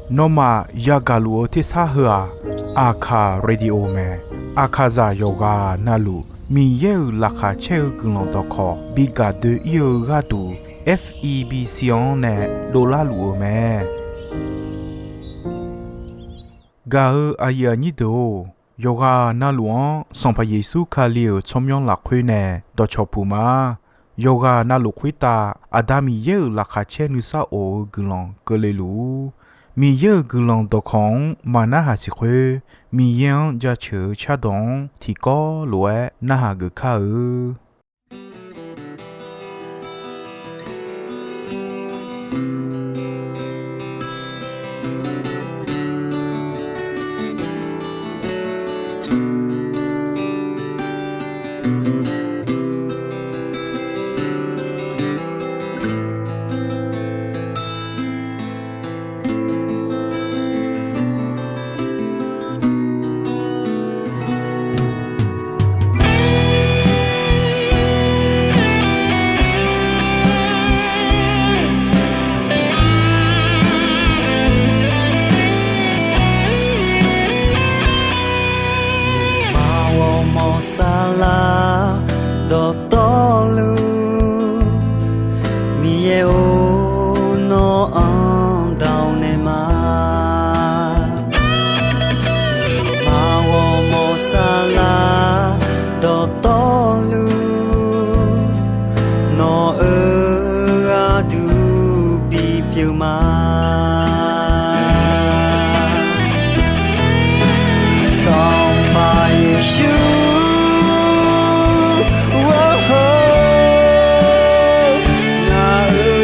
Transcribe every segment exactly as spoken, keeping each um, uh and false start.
Nawmaf yagaq luf-eu tersar heu-aq, Aqkaq Radio mae. Aqkaqzaq yawqghaq navluf Miqyaer-euq laqkhaq caer-eu guiqlanq dawqkawq bi gaq doe-ir-eu gharduq, F E B C-anr nae dovlar luf-euq mae. Gaq-eu aqyuif aqnyir deuq-or, yawqghaq navluf-anr Sanqpaq Yeqsur Kali-euq tsawrmyanr lafkhoer nae dawqcawq puq ma. Yawqghaq navluf khoertav Aqda Miqyaer-euq laqkhaq caer nuisar of-eu guiqlanq keuvle luf-ur. Miqyaer-euq guiqlanq dawqkawq-anr maqnarhaq siq khoer, Miqyaer-anr jaceuq-eu cardawq-anr tiqkawv lof-aer narhaq geuf kar-eu. Nuima ghawrmawr saflar dawqtawvluf, Miqyaer-or, nawr-anr dawq naeq ma. Nuima ghawrmawr saflar dawqtawvluf, nawq-euq gharduq bipyeuf ma. Sanqpaq Yeqsur, ngaq-euq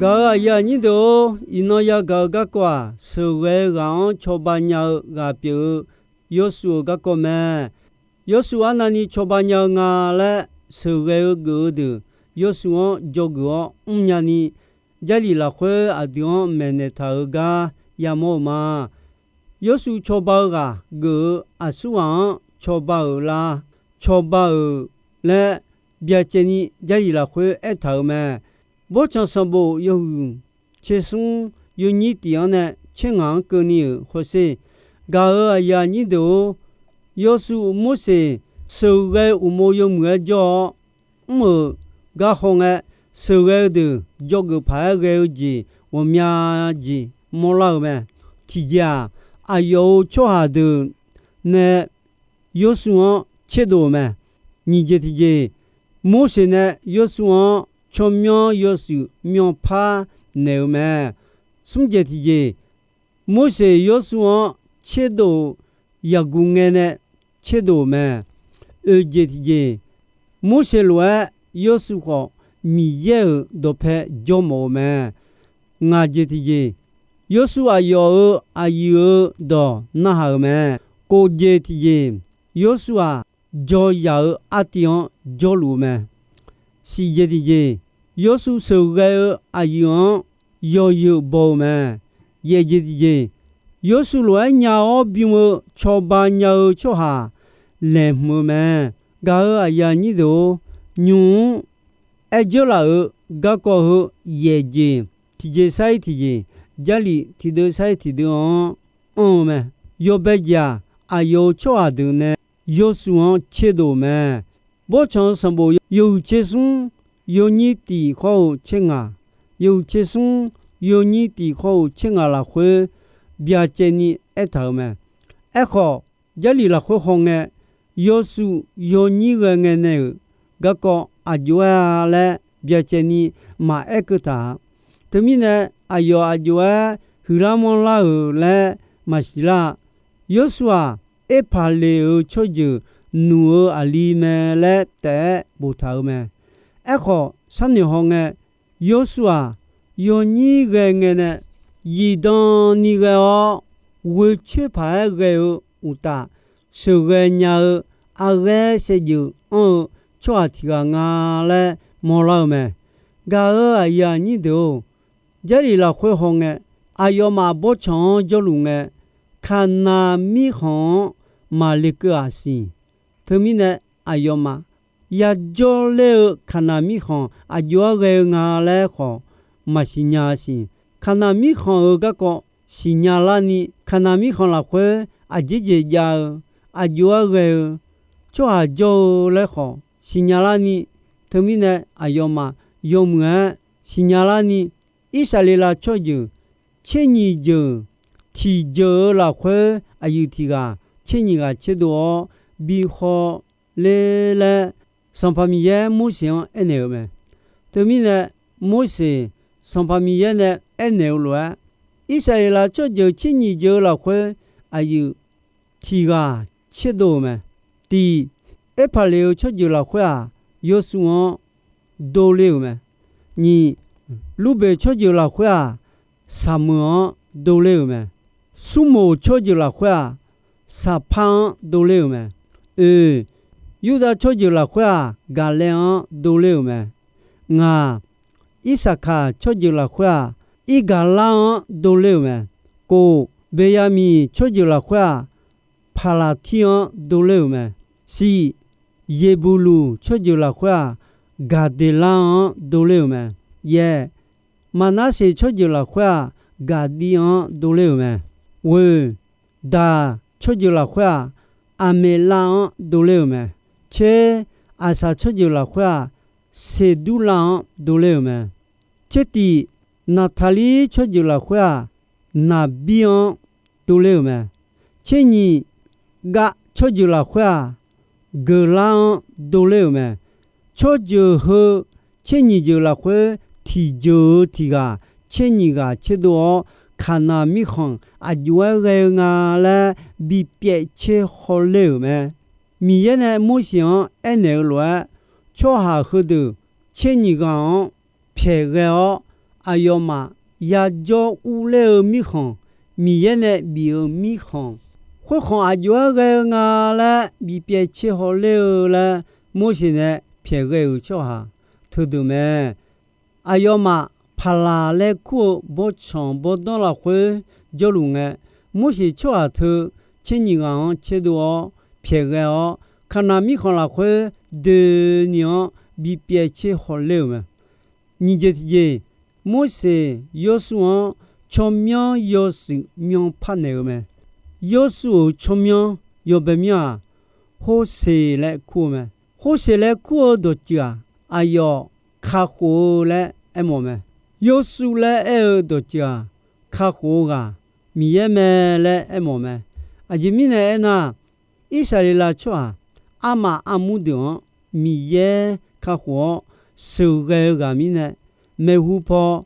Gaq-euq aqyuif aqnyir deuq-or, iqnan yagaq-eu garkawv-aq, sheuqghae-eu ghaq-anr cawba nya-eu ghaq pyeuf-eu Yawsuf-euq garkawv mae. Yawsuf arnavni cawba nya-eu nga laer sheuqghae-eu geuf-eu deuq, Yawsuf-anr dzawgeuf-awr mrnya ni, Jarlif lafkhoer aqdui-anr maeqnaeq taq-euq gar yamawr-eu ma. Yawsuf cawba-eu ghaq geuf-eu aqsurghaq-anr cawba-euq la, cawba-euq laer byacaevni Jarlif lafkhoer aertaq-euq mae. Bawrtsanq sanqbof yawhuiq tsersmr yawnyir tiq-anr nae tser ngaq-anr keuvni-euq hawsher. Gaq-euq aqyuif aqnyir deuq-or, Yawsuf Morseq sheuqghae uqmov yawmuiq-aer jawr-awr, mr-euq gar hawngae, sheuqghae-eu deuq dzawgeuf paq-aer ghae-eu jeq ghawqmya jeq mawrlar-euq mae. Tiqjeq-aq, aqyawf-euq tsawrhaq deuq nae Yawsuf-anr tserdov-euq mae. Nyiq jeq tiqjeq, Morseq nae Yawsuf-anr tsawrmyanr yawshuif myanrpar naeq-euq mae. Smr jeq tiqjeq, Morseq Yawsuf-anr tserdov-euq yaqguv ngae nae tserdov-euq mae. Oeq jeq tiqjeq, Morseq lof-aer Yawsuf khawf Miqyaer-euq dawqpae jawrmawf-eu mae. Ngaq jeq tiqjeq, Yawsuf aqyawf-euq aqyuif-euq dawq narhaq-euq mae. Kof jeq tiqjeq, Yawsuf-aq, jawryaq-eu artiv-anr jawrluf-eu mae. Siq jeq tiqjeq, Yawsuf sheuqghae-eu aqyuif-anr yawzeu baw-eu mae. Yaef jeq tiqjeq, Yawsuf lof-aer nya-awr bym-eu cawba nya-eu tsawrhaq laeqhmq-eu mae. Gaq-euq aqyuif aqnyir deuq-or, nymq-mr aer dzeurlaf-euq garkawv heu yaef jeq tiqjeq sar-ir tiqjeq, Jarlif tiqdeuv sar-ir tiqdeuv-anr anr-eu mae. Yawbae jeq-aq, aqyawf-euq tsawrhaq deuq nae Yawsuf-anr tserdov-euq mae. Bawrtsanq-eu sanqbof yawhuiq tsersmr yawnyir tiq hawr-eu tser ngaq, yawhuiq tsersmr yawnyir tiq hawr-eu tser ngaq lafkhoer byacaevni aertaq-euq mae. Aerkhawf, Jarlif lafkhoer hawngae, Yawsuf yawnyir ghae ngae nae-euq garkawv aq jov-aer-a laer byacaevni maqaer keuv taq-a. Teumirnae, aqyawf aq jov-aer huiqlar manrlar-euq laer maqsiq lar-a. Yawsuf-aq, Erpaqleq-euq tsawrjeuq nuq-eu aqli mae laer taef-aer boftaq-euq mae. Aerkhawf, sharnoeq hawngae, Yawsuf-aq, yawnyir ghae ngae nae zifdan ni ghae-awr, ghoecoer paq-aer ghae-eu uqtaf, sheuqghae nya-eu arghaer saevdzeuf anr-eu tsawrhaq tiq ghaq nga laer mawrlar-eu mae. Gaq-euq aqyuif aqnyir deuq-or, Jarlif lafkhoer hawngae, aqyawfmaf bawrtsanq-anr jawrluf ngae, Kaqnaq mirkhanq-anr maqle keuv-aq siq. Teumirnae, aqyawfmaf yajawr ler-eu Kaqnaq mirkhanq aq jov-aer ghae-eu nga laer khawf maqsiq nya-a siq. Kaqnaq mirkhanq-euq garkawv siqnya larni, Kaqnaq mirkhanq lafkhoer aqjeq jeq jav-eu, aq jov-aer ghae-eu tsawrhaq jawr-eu laer khawf siqnya larni, teumirnae aqyawfmaf yawmuiq-aer siqnya larni, Irsaqleqlav tsawrjeuq tser nyiq jeuq tiqjeuq-eu lafkhoer aqyuif tiq ghaq tser nyiq ghaq tserdov-awr bi haw ler laer, Sanqpaq Miqyaer Morseq-anr aernaeq-euq mae. Teumirnae, Morseq Sanqpaq Miqyaer nae aernaeq-eu lof-aer, Irsaqleqlav tsawrjeuq tser nyiq jeuq-eu lafkhoer aqyuif tiq ghaq tserdov-euq mae. Tiq, Erpaqleq-eu tsawrjeuq lafkhoer-aq, Yawsuf-anr dovler-euq mae. Nyiq, Lurbeq tsawrjeuq lafkhoer-aq, Saqmeuq-anr dovler-euq mae. Smrmoq tsawrjeuq lafkhoer-aq, Saqpar-anr dovler-euq mae. Oeq, Yurdav tsawrjeuq lafkhoer-aq, Gaqlaev-anr dovler-euq mae. Ngaq, Irsaqkaq tsawrjeuq lafkhoer-aq, Irgaqlar-anr dovler-euq mae. Kof, Beqyaqmiq tsawrjeuq lafkhoer-aq, Paqlaqtir-anr dovler-euq mae. Siq, Yeqbuqluq tsawrjeuq lafkhoer-aq, Gaqdeqlar-anr dovler-euq mae. Yaeq, Maqnarseq tsawrjeuq lafkhoer-aq, Gaqdiv-anr dovler-euq mae. Ghoeq, Daq tsawrjeuq lafkhoer-aq, Aqmeqlav-anr dovler-euq mae. Tser, Aqsaq tsawrjeuq lafkhoer-aq, Seqdurlav-anr dovler-euq mae. Tser tiq, Naqtaqlir tsawrjeuq lafkhoer-aq, Naqbir-anr dovler-euq mae. Tser nyiq, Gav tsawrjeuq lafkhoer-aq, Geqlar-anr dovler-euq mae. Tsawrjeuq heu tser nyiq jeuq lafkhoer tiqjeuq-eu tiq ghaq tser nyiq ghaq tserdov-awr, Kaqnaq mirkhanq aq jov-aer ghae-eu nga laer bipyaev tser hawler-euq mae. Miqyaer nae Morseq-anr aernaeq-eu lof-aer, tsawrhaq heudeuq tser nyiq ghaq-anr pyaeq ghae-awr, aqyawfmaf yajawr urler-eu mirkhanq, Miqyaer nae bif-euq mirkhanq, khoerkhanq aqjox-aer ghae-eu nga laer bipyaev tser hawler-eu laer Morseq nae pyaeq ghae-euq tsawrhaq teudeuq mae. Aqyawfmaf Paqlaq laer kur-eu bawrtsanq bawrdanr lafkhoer jawrluf ngae, Morseq tsawrhaq teu tser nyiq ghaq-anr tserdov-awr pyaeq ghae-awr, Kaqnaq mirkhanq lafkhoer doeni-anr bipyaev tser hawler-euq mae. Nyiq jeq tiqjeq, Morseq Yawrsuv-anr tsawrmyanr yawshuif myanrpar naeq-eu mae. Yawrsuv-euq tsawrmyanr yawbae myanr-aq, Horseq laer kur-eu mae. Horseq laer kur-eu dawqtsuif-aq, aqyawf kakhof-eu laer aermawf mae. Yawrsuv laer aer-eu dawqtsuif-aq, kakhof-eu ghaq Miqyaer mae laer aermawf mae. Aqjeq mirnae aernar, Irsaqleqlav tsawrhaq armaf armur deuq-anr Miqyaer kakhof-awr sheuqghae-eu ghaq mirnae, maeqhu paw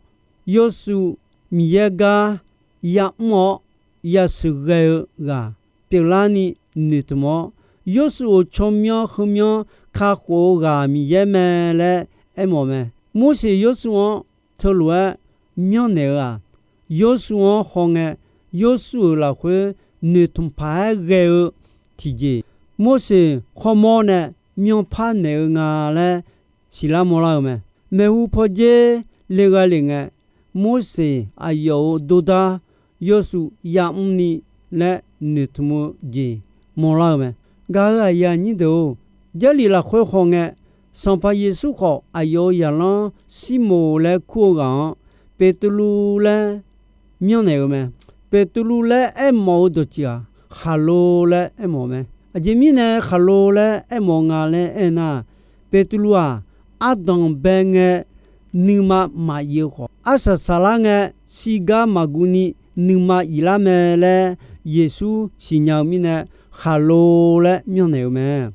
Yawrsuv Miqyaer gar yamr-awr yasheuqghae-eu ghaq pyeuflarni noeqtmq-awr, Yawrsuv-euq tsawrmyanr heumyanr kakhof-eu ghaq Miqyaer mae laer aermawf mae. Morseq Yawrsuv-anr teulof-aer myanrnaeq-eu-aq, Yawrsuv-anr hawngae, Yawrsuv-euq lafkhoer noeqtmq paq-aer ghae-eu tiqjeq, Morseq khawrmawr nae myanrpar naeq-eu nga laer siqlar mawrlar-eu mae. Maeqhu pawdzer le gha lef ngae, Morseq aqyawf-euq dordar Yawrsuv yamr ni laer noeqtmq-eu jeq mawrlar-eu mae. Gaq-euq aqyuif aqnyir deuq-or, Jarlif lafkhoer hawngae, Sanqpaq Yeqsur khawf aqyawf-euq zaqlanr Sirmoq laer kur-eu ghaq-anr Beqtuvluv laer myanrnaeq-eu mae. Beqtuvluv laer aermawf-eu dawqtsuif-aq, khaqlo laer aermawf mae. Aqjeq mirnae khaqlo laer aermawf nga laer aernar, Beqtuvluv-aq, ardanq bae ngae nuima maqyif-eu khawf, arsaq saqlar ngae shirgar maqguv ni nuima yiflar mae laer Yeqsur siqnya-eu mirnae, khaqlo laer myanrnaeq-eu mae.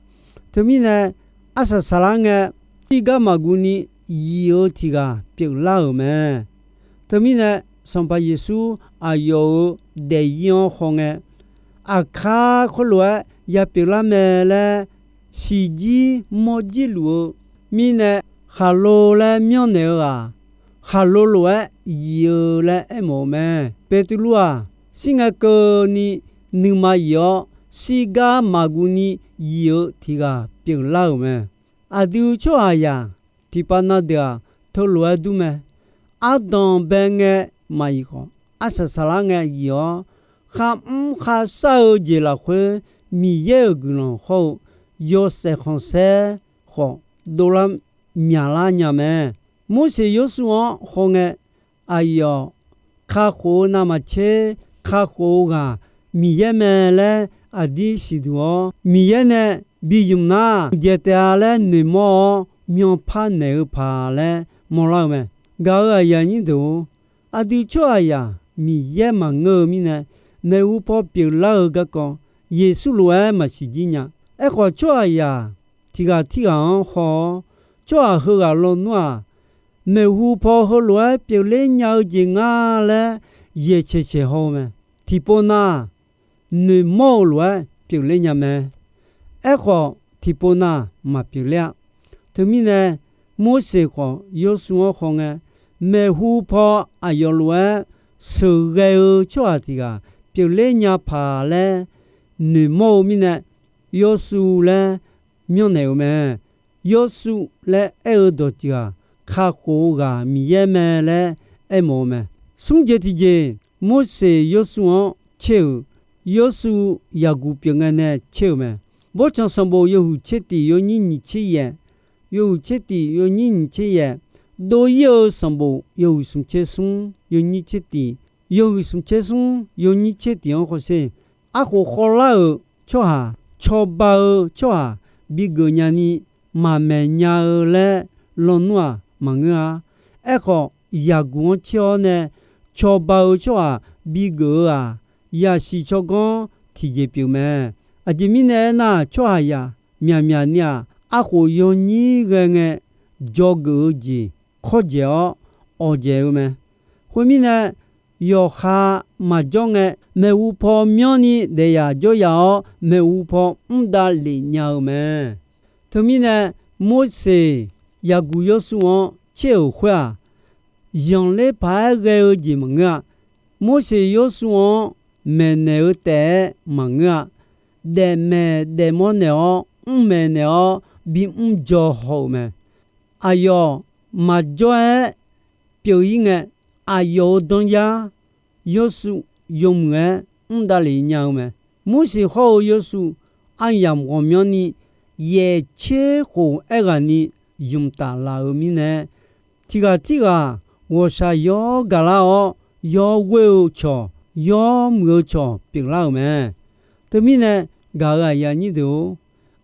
Teumirnae, arsaq saqlar ngae shirgar maqguv ni yif-eu tiq ghaq pyeuflar-euq mae. Teumirnae, Sanqpaq Yeqsur aqyawf-euq daefzir-anr hawngae, aqkar khoerlof-aer ya pyeuflar mae laer siqjir mawrjir luf-eu mirnae, khaqlo laer myanrnaeq-eu-aq, khaqlo lof-aer yif-eu laer aermawf-eu mae. Beqtuvluv-aq, shir ngae keuvni nuima yif-awr, shirgar maqguv ni yif-eu tiq ghaq pyeuflar-euq mae. Aqdui tsawrhaqzaq tiqpav na deuq-aq, teulof-aer dur mae. Ardanq bae ngae maqyif khawf, arsaq saqlar ngae yif-awr, kharmr kharshar-eu jeq lafkhoer Miqyaer-euq guiqlanq hawr-eu yawshaef khanqsaer khawf dovlar myaqlar nya mae. Morseq Yawrsuv-anr hawngae, aqyawf kakhof-eu navmaqtser kakhof-eu ghaq Miqyaer mae laer aqdir siqduq-awr, Miqyaer nae bi ymq nar, mqjaeq taef-a laer noeqmawr-awr myanrpar naeq-eu paq laer mawrlar-eu mae. Gaq-euq aqyuif aqnyir deuq-or, aqdui tsawrhaqzaq Miqyaer maqngeur-eu mirnae, maeqhu paw pyeuflar-eu garkawv Yeqsur lof-aer maqsiq jir nya. Aerkhawf, tsawrhaqzaq tiq ghaq tirghaq-anr haw-awr, tsawrhaq heughaq lawnmr-aq, maeqhu paw heulof-aer pyeufler nya-eu jeq nga laer yaeqcaeq caeq haw-eu mae. Tiqpov na noeqmawr-eu lof-aer pyeufler nya mae. Aerkhawf, tiqpov na maqpyeufler-a. Teumirnae, Morseq khawf Yawrsuv-anr hawngae, maeqhu paw aqyawf lof-aer sheuqghae-eu tsawrhaq tiq ghaq pyeufler nya paq laer noeqmawr-eu mirnae, Yawrsuv laer myanrnaeq-eu mae. Yawrsuv laer aer-eu dawqtsuif-aq, kakhof-eu ghaq Miqyaer mae laer aermawf-eu mae. Smr jeq tiqjeq, Morseq Yawrsuv-anr tser-euq, Yawrsuv Yaqguq pyeuf ngae nae tser-euq mae. Bawrtsanq sanqbof yawhuiq tser tiq yawnyir nyiq tser yaef, yawhuiq tser tiq yawnyir nyiq tser yaef, dov-ir-eu sanqbof yawhuiq smq tser smr yawnyir tser tiq, yawhuiq smq tser smr yawnyir tser tiq-anr hawsher. Arkhof khawvlar-euq tsawrhaq, cawba-eu tsawrhaq bigeuf nyani maqmaeq nya-eu laer lawnmr-aq maqngeur-a. Aerkhawf, Yaqguq-anr tser-awr nae cawba-eu tsawrhaq bigeuf-eu-aq, yasiq tsawrganr tiqjeq pyeuf mae. Aqjeq mirnae aernar, tsawrhaqzaq myaqmyaq ni-aq, arkhof yawnyir ghae ngae dzawgeuf-eu jeq kawrdzaeq-awr awqdzaeq-eu mae. Khoermirnae, yawqha maqjawr ngae, maeqhu paw myanrni daef yaf jawr yaf-awr, maeqhu paw mr davlef nya-eu mae. Teumirnae, Morseq Yaqguq Yawrsuv-anr tser-euq khoer-aq, zanqler paq-aer ghae-eu jeq maqngeur-a. Morseq Yawrshuv-anr maeqnaeq-eu taef-aer maqngeur-a. Daefmaeq daefmawr naeq-awr, mrmaeq naeq-awr bimr jaw haw-euq mae. Aqyawf maqjawr-aer pyeuf-ir ngae, aqyawf-euq danryar Yawrshuv yawmuiq-aer mr davlef nya-eu mae. Morseq hawr-eu Yawrshuv aryamq ghawqmyanrni yaeq tser khof aerghaqni ymq taf laf-euq mirnae, tiq ghaq tirghaq ghawqshaq yawr gaqlar-awr, yawr ghoer-eu cawq, yawr muiq-eu cawq pyeuflar-euq mae. Teumirnae, gaq-euq aqyuif aqnyir deuq-or,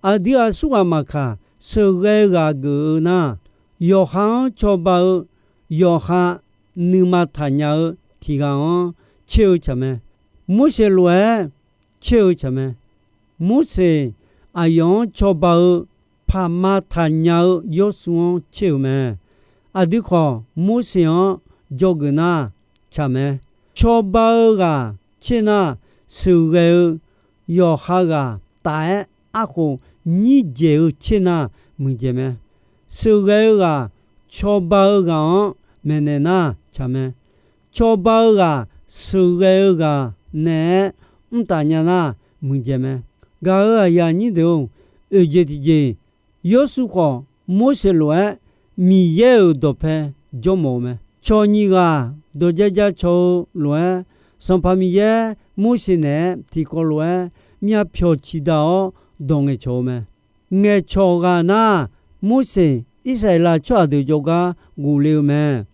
aqdui aqsur ghaq maqkaq, sheuqghae ghaq geuf-eu nar, yawqha-anr cawba-eu, yawqha nuima taqnya-eu tiq ghaq-anr tser-eu tsaq mae. Morseq lof-aer tser-eu tsaq mae. Morseq aqyawf-anr cawba-eu, paqma taqnya-eu Yawrshuv-anr tser-euq mae. Aqdui khawf, Morseq-anr dzawgeuf nar tsaq mae. Cawba-eu ghaq tser nar, sheuqghae-eu yawqha ghaq taf-aer arkhof nyir dzaeq-eu tser nar muiqdzaeq mae. Sheuqghae-eu ghaq cawba-eu ghaq-anr maeqnaeq nar tsaq mae. Cawba-eu ghaq sheuqghae-eu ghaq naeq-aer mr taf nya nar muiqdzaeq mae. Gaq-euq aqyuif aqnyir deuq-or, oeqjeq tiqjeq, Yawrshuv khawf Morseq lof-aer Miqyaer-euq dawqpae jawrmawf-eu mae. Cawq nyiq ghaq dawq jaev jaev cawq-eu lof-aer, Sanqpaq Miqyaer Morseq naeq-aer tiqkawv lof-aer myavpyawq ciqdaq-awr dawq ngaeqcawq-eu mae. Ngaeqcawq ghaq nar, Morseq Irsaqleqlav tsawrhaq deuq jawrgar ghofle-eu mae.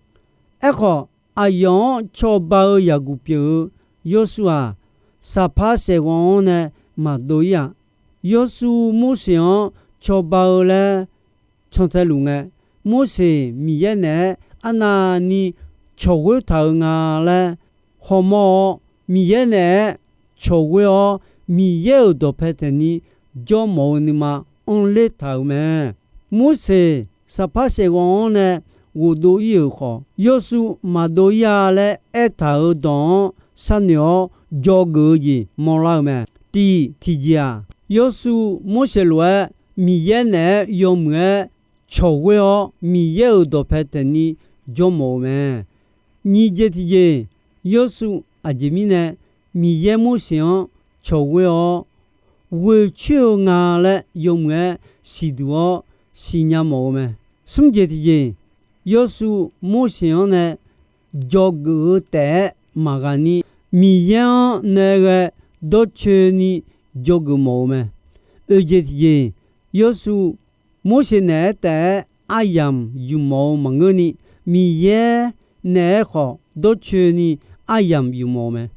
Aerkhawf, aqyawf-anr cawba-eu yaqguq pyeuf-eu Yawrshuv-aq, saqpar saeqghawv-anr nae maqdov-ir-aq. Yawrshuv Morseq-anr cawba-eu laer cantae luf ngae, Morseq Miqyaer naeq-aer arnavni cawq ghoer taq-eu nga laer hawmawr-awr, Miqyaer naeq-aer cawq ghoer-awr, Miqyaer-euq dawqpae taeqni jawrmawf-eu nuima anrler taq-euq mae. Morseq saqpar saeqghawv-anr nae ghofdov-ir-euq khawf, Yawrshuv maqdov-ir-a laer aertaq-euq dawq-anr sharnoeq-awr dzawgeuf-eu jeq mawrlar-eu mae. Tiq tiqjeq-aq, Yawrshuv Morseq lof-aer Miqyaer naeq-aer yawmuiq-aer cawq ghoer-awr, Miqyaer-euq dawqpae taeqni jawrmawf-eu mae. Nyiq jeq tiqjeq, Yawrshuv aqjeq mirnae Miqyaer Morseq-anr cawq ghoer-awr, ghoeqcoer-eu nga laer yawmuiq-aer siqduq-awr siqnya mawf-eu mae. Smr jeq tiqjeq, Yawrshuv Morseq-anr nae dzawgeuf-eu taef-aer maqghaq ni, Miqyaer-anr nae ghae dawrcoeni dzawgeuf mawf-eu mae. Oeq jeq tiqjeq, Yawrshuv Morseq naeq-aer taef-aer aryamq ymq mawf-eu maqngeurni, Miqyaer naeq-aer khawf dawrcoeni aryamq ymq mawf-eu mae.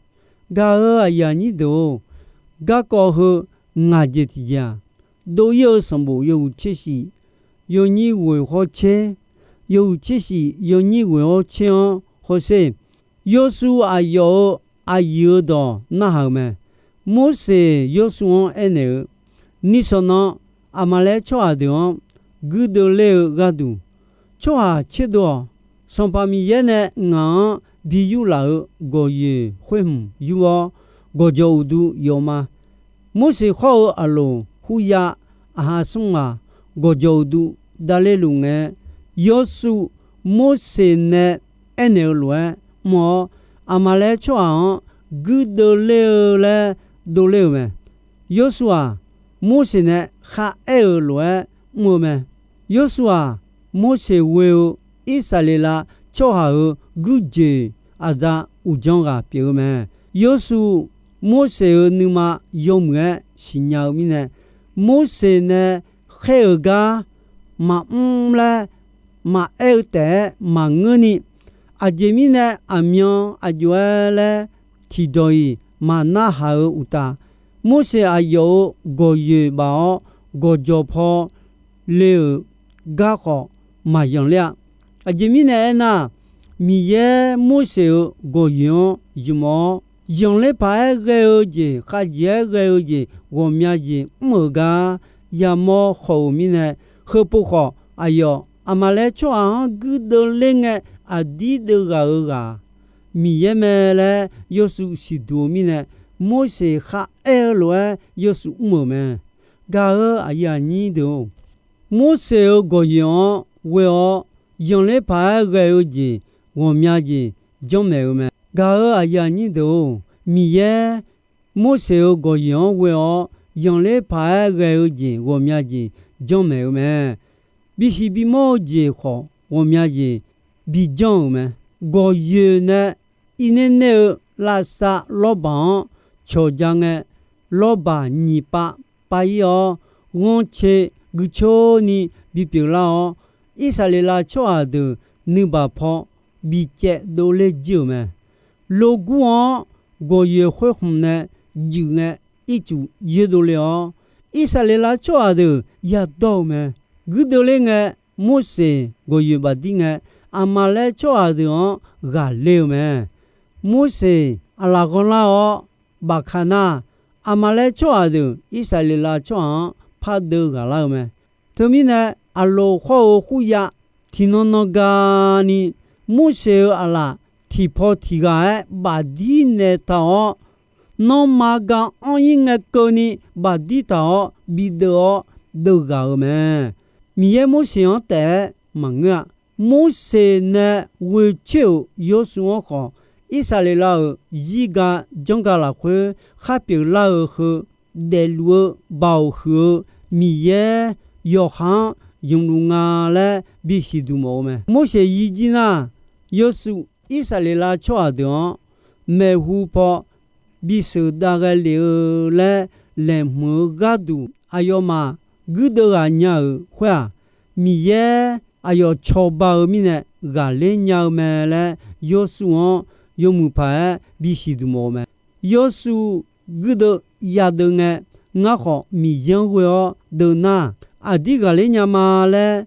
Gaq-euq aqyuif aqnyir deuq-or, garkawv heu ngaq jeq tiqjeq-aq, dov-ir-eu sanqbof yawhuiq tser shif, yawnyir ghoeq hawr tser, yawhuiq tser shif yawnyir ghoeq hawr tser-anr hawsher. Yawrshuv aqyawf-euq aqyuif-eu dawq narhaq-euq mae. Morseq Yawrshuv-anr aernaeq-eu, Nishawq nan Aqmaqlaer tsawrhaq deuq-anr guirdeuv ler-eu gharduq, tsawrhaq tserdov-awq. Sanqpaq Miqyaer nae ngaq-anr bi yurlaf-euq gawqyoeq khoer hmq yur-awr, gawqjawq uqduq yawf ma. Morseq hawr-eu Aqloq, Huryav, aqha smr ghaq gawqjawq uqduq davler luf ngae, Yawrshuv Morseq nae aernaeq-eu lof-aer mr-awr, Aqmaqlaer tsawrhaq-anr guirdeuv ler-eu laer dovler-euq mae. Yawrshuv-aq, Morseq nae kharaer-euq lof-aer mr-eu mae. Yawrshuv-aq, Morseq ghoe-eu Irsaqleqlav tsawrhaq-euq guirjoeq aqda uqdzan ghaq pyeuf-eu mae. Yawrshuv Morseq-euq nuima yawmuiq-aer siqnya-eu mirnae, Morseq nae khaer-euq gar maqmr laer maqaer-eu taef-aer maqngeurni, aqjeq mirnae aqmyan aqjox-aer laer tiqdawq-iq maqnarhaq-eu uqtaf, Morseq aqyawf-euq gawqyoeq baf-awr gawqjawq paw le-euq gar khawf maqyanq ler-a. Aqjeq mirnae aernar, Miqyaer Morseq-euq gawqyoeq-anr ymq-awr, zanqler paq-aer ghae-eu jeq, khavjeq-aer ghae-eu jeq, ghawqmya jeq mr-euq gar yamawr khawf-euq mirnae, heupov khawf aqyawf Aqmaqlaer tsawrhaq-anr guirdeuv ler ngae aqdir deuv ghaq-euq ghaq Miqyaer mae laer Yawrshuv siqduq-eu mirnae, Morseq kharaer-eu lof-aer Yawrshuv mr-euq mae. Gaq-euq aqyuif aqnyir deuq-or, Morseq-euq gawqyoeq-anr ghoe-awr zanqler paq-aer ghae-eu jeq ghawqmya jeq janrmaeq-eu mae. Gaq-euq aqyuif aqnyir deuq-or, Miqyaer Morseq-euq gawqyoeq-anr ghoe-awr yanqler paq-aer ghae-eu jeq ghawqmya jeq janrmaeq-eu mae. Bisiq bimawr-eu jeq khawf ghawqmya jeq bijanr-euq mae. Gawqyoeq nae irner nae-eu lavsav lawrbaq-anr cawqja ngae, lawrbaq nyiq pav pav-ir-awr, ghanrcae guicoer ni bipyeuf lar-awr, Irsaqleqlav tsawrhaq deuq nuibaq paw bicaev dovler jir-euq mae. Logur-anr gawqyoeq khoerkhmq nae juif ngae, ircuf yoerdov le-awr, Irsaqleqlav tsawrhaq deuq yadawr-eu mae. Guirdeuv ler ngae, Morseq gawqyoeq bafdir ngae, Aqmaqlaer tsawrhaq deuq-anr ghaqler-eu mae. Morseq aqlaf ghanlar-awr bafkaq nar, Aqmaqlaer tsawrhaq deuq Irsaqleqlav tsawrhaq-anr pardeuv ghaqlar-eu mae. Teumirnae, Aqloq khawr-eu khuryav tiqnan nan gani Morseq-euq aqlaf tiqpaw tiqghaq-aer bafdir naeq taq-awr, nanrma ga anr-ir ngae keuvni bafdir taq-awr bideuv-awr deuv ghaq-euq mae. Miqyaer Morseq-anr taef-aer maqngeur-a. Morseq nae ghoe coer-euq Yawrshuv-anr khawf, Irsaqleqlav-euq zirga janrga lafkhoer khar pyeuflar-eu heu daefluf-eu Baoq huiq-eu Miqyaer yawqha-anr ymqluf nga laer bisiq duq mawf-eu mae. Morseq yijir nar, Yawrshuv Irsaqleqlav tsawrhaq deuq-anr maeqhu paw bisheuq dav ghae lef-eu laer laeqhmq-eu gharduq aqyawfmaf guirdeuv ghaq nya-euq khoer-aq, Miqyaer aqyawf cawba-eu mirnae ghaqler nya-eu mae laer Yawrshuv-anr yawmuiq paq-aer bisiq duq mawf-eu mae. Yawrshuv guirdeuv yadeuv ngae, ngar khawf Miqyaer-anr ghoe-awr deuv nar, aqdir ghaqler nya ma laer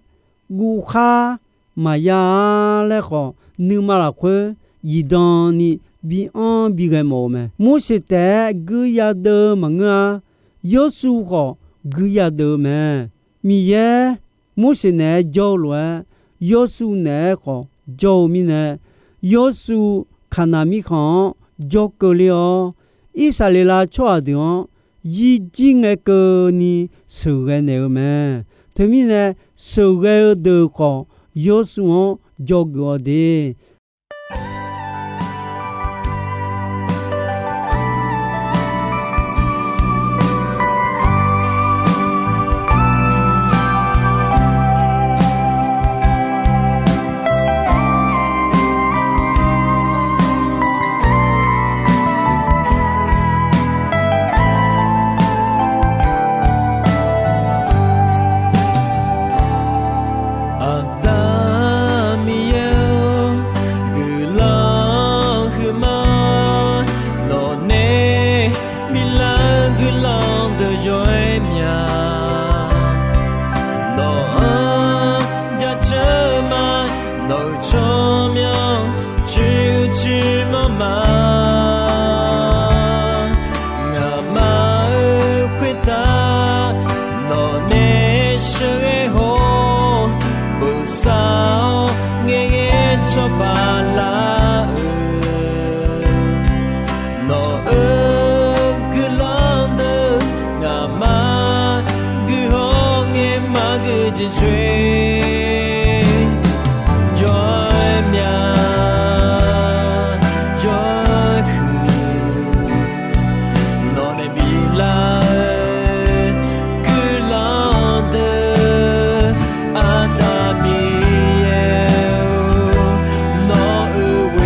guvkhar maqya-a laer khawf, nuima lafkhoer zifdan ni bi anr bi ghae mawf-eu mae. Morseq taef-aer guirdeuv yadeuv maqngeur-a. Yawrshuv khawf guirdeuv yadeuv-eu mae. Miqyaer Morseq naeq-aer jawr-eu lof-aer, Yawrshuv naeq-aer khawf jawr-eu mirnae, Yawrshuv Kaqnaq mirkhanq-anr jawr keuvler-awr, Irsaqleqlav tsawrhaq deuq-anr yirjir ngae keuvni sheuqghae naeq-eu mae. Teumirnae, sheuqghae-eu deuq khawf Yawrshuv-anr dzawgeuf-awq de. Aqda Miqyaer-or, guiqlanq huiqma, nawqnae bilar-eu guiqlanq deuq yawr-aer mya. Nawq-anr jaceuq-eu ma, nawq-euq tsawrmyanr cuiv cuiv manr ma. Ngaqma-euq khoertav nawqnae sheuqghae haw-awr, bosav-awr ngaeqghae cawba lar-eu, nawq-euq guiqlanq deuq ngaqma guiqhawr ngaeq maqgui jeq coer, jawr-aer mya, jawr-aer huiq. Nawqnae bilar-eu guiqlanq deuq, Aqda Miqyaer-or, nawq-euq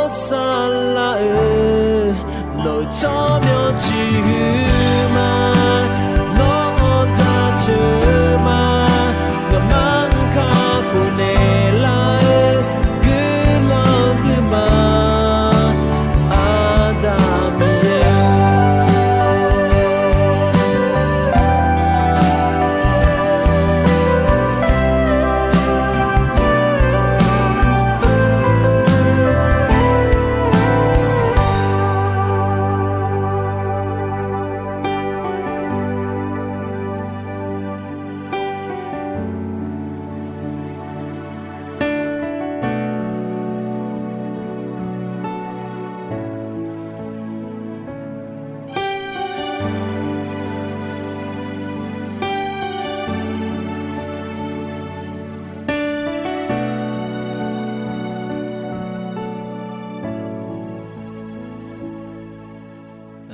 Saqlaq-euq nawq-eu tsawrmyanr ciqhuiq ma, nawr-anr daq ceuq ma, ngaqmaf-anr kakhof naeqlar-eu guiqlanq huiq ma, Aqda Miqyaer.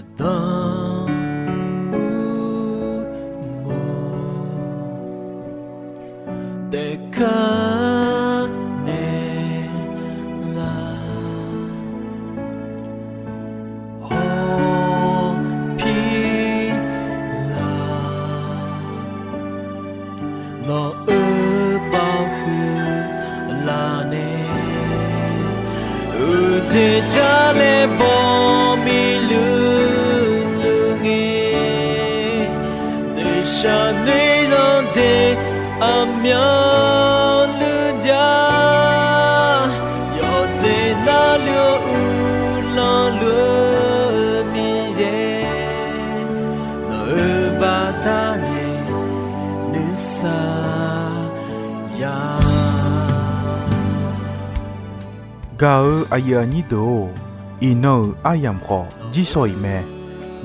Aqda Uqmov taef kar naeq lar, hawpir lar, nawq-euq baoq huiq laf nae, uqjeq jar laer baw miqluiq luiq ngae, noeqshaq noeqzanq jeq aqmyanluf jar, yawqjeq navluf-eu uqlanq luf-eu Miqyaer, nawq-euq baqda nae nuisar ya. Gaq-euq aqyuif aqnyir deuq-or, iqnan-euq aryamq khawf jirsawq iq mae.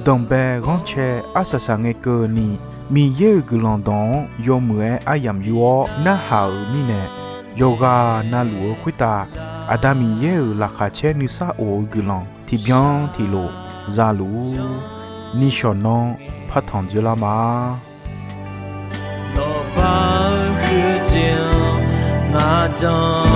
Danqbae ghanrcae arsaq saq ngae keuvni, Miqyaer-euq guiqlanq dawq-anr yawmuiq-aer aryamq yur-awr narhaq-euq mirnae, yawqghaq navluf-eu khoertav Aqda Miqyaer-euq laqkhaq caer nuisar of-eu guiqlanq tiqbyan tiqlof za luf-ur. Nishawq nanr partanq dzeurlar ma. Nawqpav-eu huiqjeq-anr ngaq jan